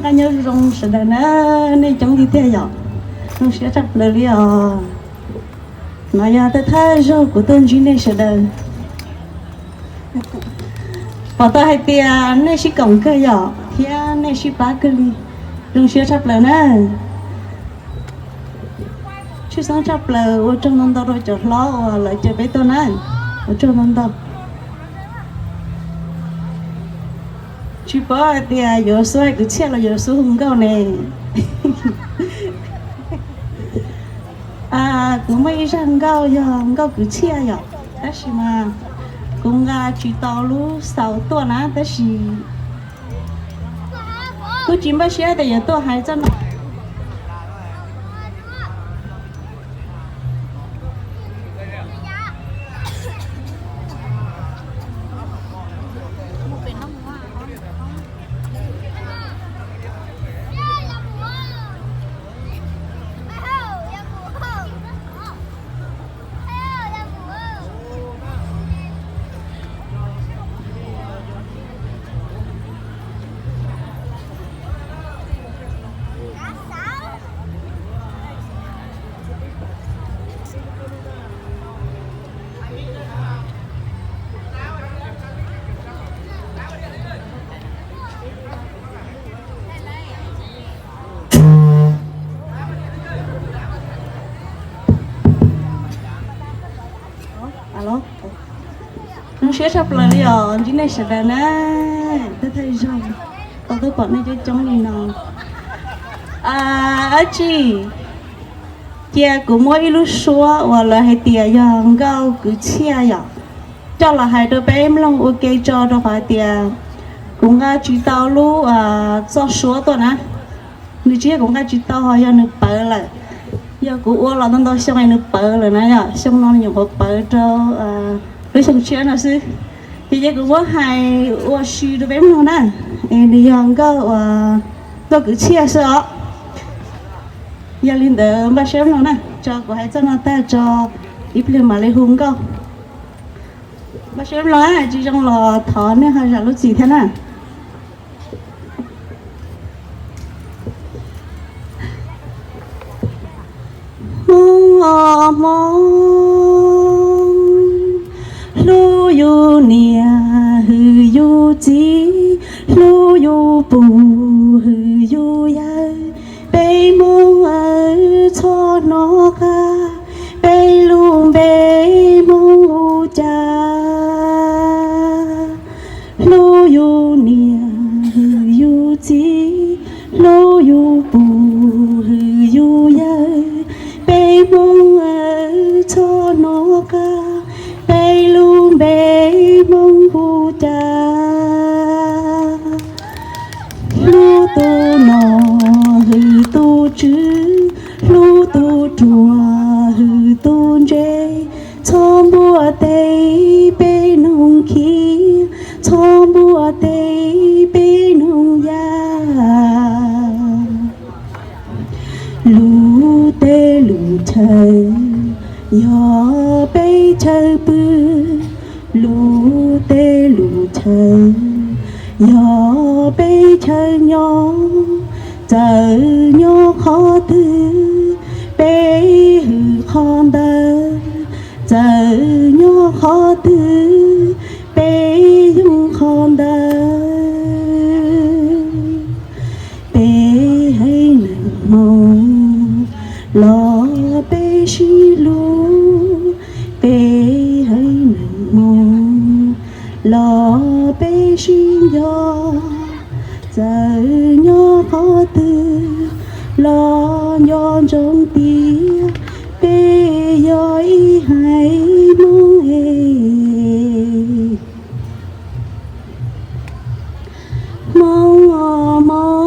Nyob zoo sawv daws na, nej coob tiag tiag yom, zoo siab tshaj plaws li os. No yog thawj thawj zaug kuv tuaj ntsib nej sawv daws. Pom tau hais tias nej sib koom kawg yom, thiab nej sib pab kawg li, zoo siab tshaj plaws na. Tshwj xeeb tshaj plaws, ua tsaug ntau ntau rau cov hlob uas lawv caw peb tuaj na, ua tsaug ntau ntau. Tsis paub hais tias yuav xub hais kwv txhiaj los yuav xub hu nkauj ne. Kuv muaj ib zaj nkauj yog nkauj kwv txhiaj yom, tab sis mas kuv nqa tsis tau lub xaus tuaj na, tab sis kuj tsis npaj siab tias yuav tuaj hais txoj no. Zoo siab tshaj plaws li os ntsib nej sawv daws na, thawj thawj zaug tau tuaj pom nej coob coob li no. Ab tsi, cia kuv muab ib lub suab uas lawv hais tias yog nkauj kwv txhiaj yom, coj los hais rau peb mloog ua ke tso, rau qhov hais tias kuv nqa tsis tau lub txoj suab tuaj na. Nws tsis yog kuv nqa tsis tau, ho yog nws pawv lawm. Yog kuv ua los ntau ntau xyoo es nws pawv lawm na yom, xyoo no nws nyuam qhuav pawv rau lub xyoo tshiab no xwb. Ces cia kuv muab hais ua si rau peb mloog na, es nws yog nkauj uas nkauj kwv txhiaj xwb os. Yog li ntawd npaj siab mloog na, tso kuv hais txoj no tag tso ib pliag mam li hu nkauj. Npaj siab mloog, tsis zoo los thov nej ho zam lub txim thiab na. Hmoob os Hmoob, hlub yus niam hwm yus txiv, hlub yus pug hwm yus yawg. Peb Hmoob aw, txhob hnov qab peb lub npe Hmoob hu cas. Hlub yus niam hwm yus txiv, hlub yus pug hwm yus yawg. Peb Hmoob aw, txhob hnov qab peb lub npe Hmoob hu cas. Hlub tus nom hwm tus tswv, hlub tus ruam hwm tus ntse. Txhob npuaj teb peb noog khiav, txhob npuaj teb peb noog yaj. Lub teb lub chaw yog peb chaw pw, lub teb lub chaw yog peb chaw nyob. Txawm nyob qhov twg peb hwm qhov ntawd, txawm nyob qhov twg peb yoog qhov ntawd. Peb haiv neeg Hmoob los peb sib hlub, peb haiv neeg Hmoob los peb sib nco. Txawm nyob qhov twg los nco ntsoov tias peb yog ib haiv Hmoob es. Hmoob os Hmoob,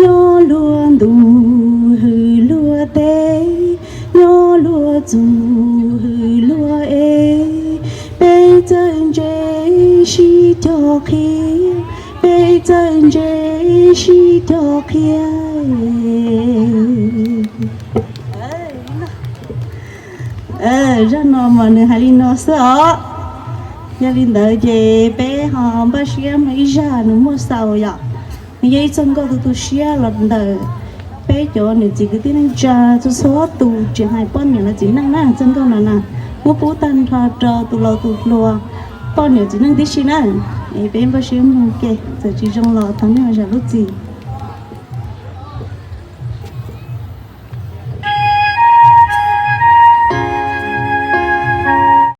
nyob luag ntuj hwm luag teb, nyob luag txus hwm luag ev. Peb txawj ntse sib cog qhia, peb txawj ntse sib cog qhia. Zaj no mas nws hais li no xwb os. Yog li ntawd ces peb ho npaj siab mloog ib zaj nws muaj xaus yom. Nws yog ib txoj nkauj tu tu siab los ntawm peb cov niam txiv kwv tij neej tsa txhua txhua tus tsis hais poj niam los txiv neej na. Txoj nkauj no na muab pub tag nrho rau tus laus tus hluas, poj niam txiv neej tib si na. Es peb npaj siab mloog ke, txawm tsis zoo los thov nej ho zam lub txim.